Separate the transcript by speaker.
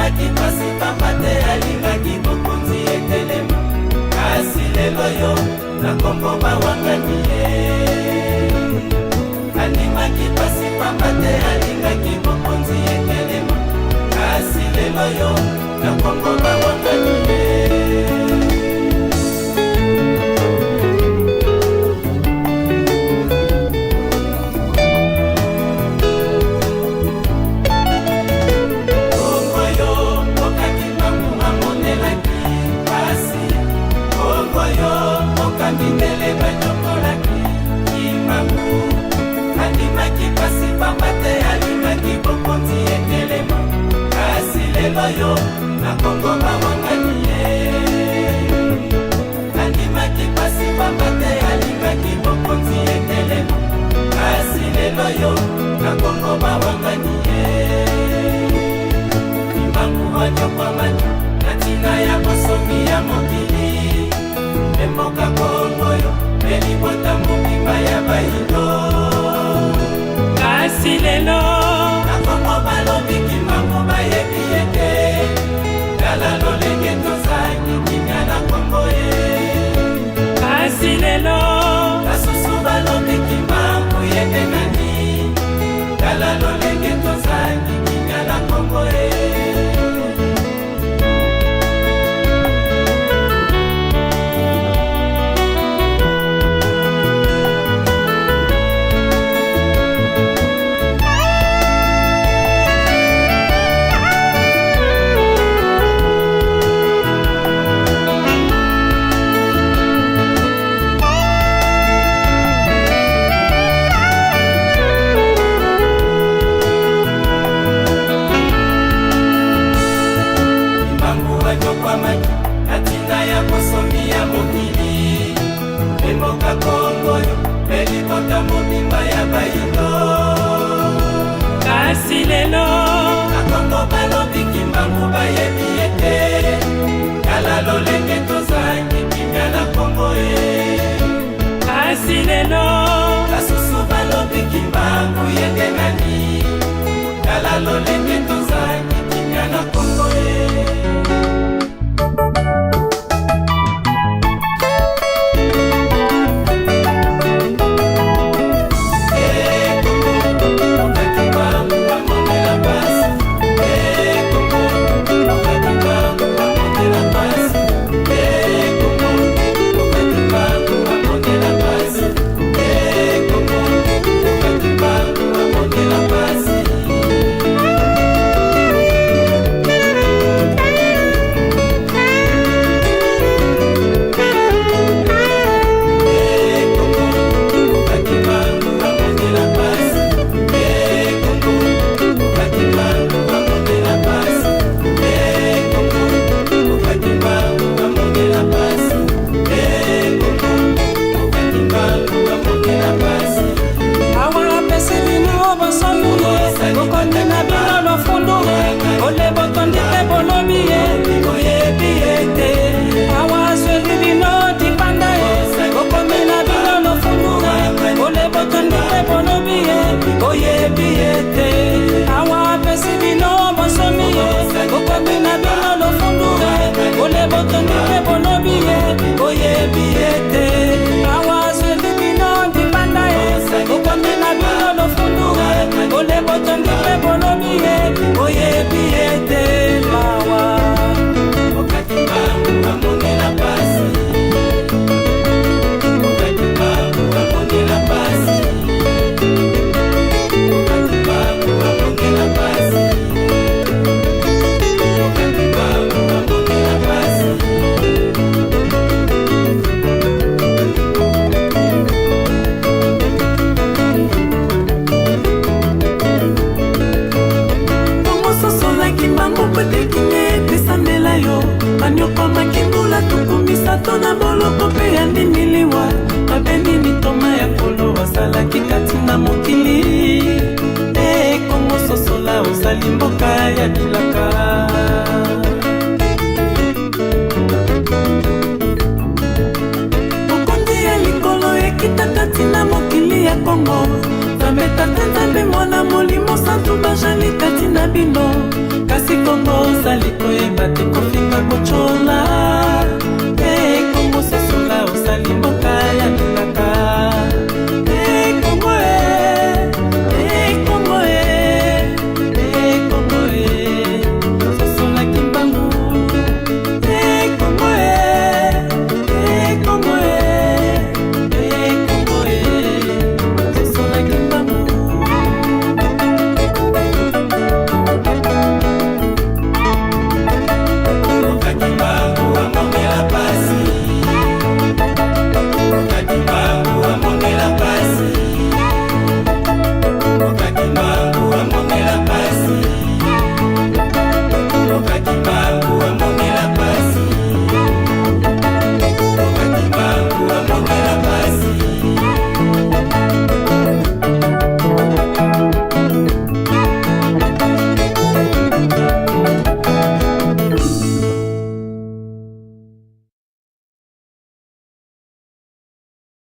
Speaker 1: Andimaki pasi pamba te alingaki bokonzi etelema, kasi lelo yo na Kongo bawangani ye. Andimaki pasi pamba te alingaki bokonzi etelema, kasi lelo yo na Kongo bawangani ye. Kongo yo mboka Kimbangu amonelaki pasi, Kongo yo mboka mindele banyokolaki Kimbangu. Andimaki pasi pamba te alingaki bokonzi etelema, kasi lelo yo na Kongo bawangani ye. Andimaki pasi pamba te alingaki bokonzi etelema, kasi lelo yo na Kongo bawangani ye. Kimbangu anyokwamaki na ntina ya bosomi ya mokili, mpe mboka Kongo yo mpe libota mobimba ya bayindo.
Speaker 2: Kasi lelo
Speaker 1: na Kongo balobi Kimbangu bayebi ye te, tala lolenge tozangi kimia na Kongo ye.
Speaker 2: Kasi lelo
Speaker 1: basusu balobi Kimbangu ye nde nani, tala lolenge tozangi kimia na Kongo ye. Kimbangu anyokwamaki na ntina ya bosomi ya mokili, mpe mboka Kongo yo mpe libota mobimba ya bayindo.
Speaker 2: Kasi lelo
Speaker 1: na Kongo balobi Kimbangu bayebi ye te, tala lolenge tozangi kimia na Kongo ye.
Speaker 2: Kasi lelo
Speaker 1: basusu balobi Kimbangu ye nde nani, tala lolenge tozangi kimia na Kongo ye.
Speaker 2: Awa apesi bino bonsomi ye, bokomi na bino lofundu ole botondi mpe bolobi ye boyebi ye te. Awa azweli bino dipanda ye, bokomi na bino lofundu ole botondi mpe bolobi ye boyebi ye te. Awa apesi bino bonsomi ye, bokomi na bino lofundu ole botondi mpe bolobi ye boyebi ye te. Awa azweli bino dipanda ye, bokomi na bino lofundu ole botondi mpe bolobi ye boyebi ye te. Mawa.
Speaker 3: Bongo sosolaki bango po ete kimia epesamela yo. Banyokwamaki mbula 30 na boloko mpe andimi liwa. Mabe nini ntoma ya Nkolo asalaki kati na mokili? E Kongo, sosola, ozali mboka ya bilaka. Bokonzi ya likolo ekita kati na mokili ya Kongo. Nzambe Tata, Nzambe Mwana, Molimo Santu bajali kati na bino. Kasi Kongo ozali koyeba te kofinga kotyola.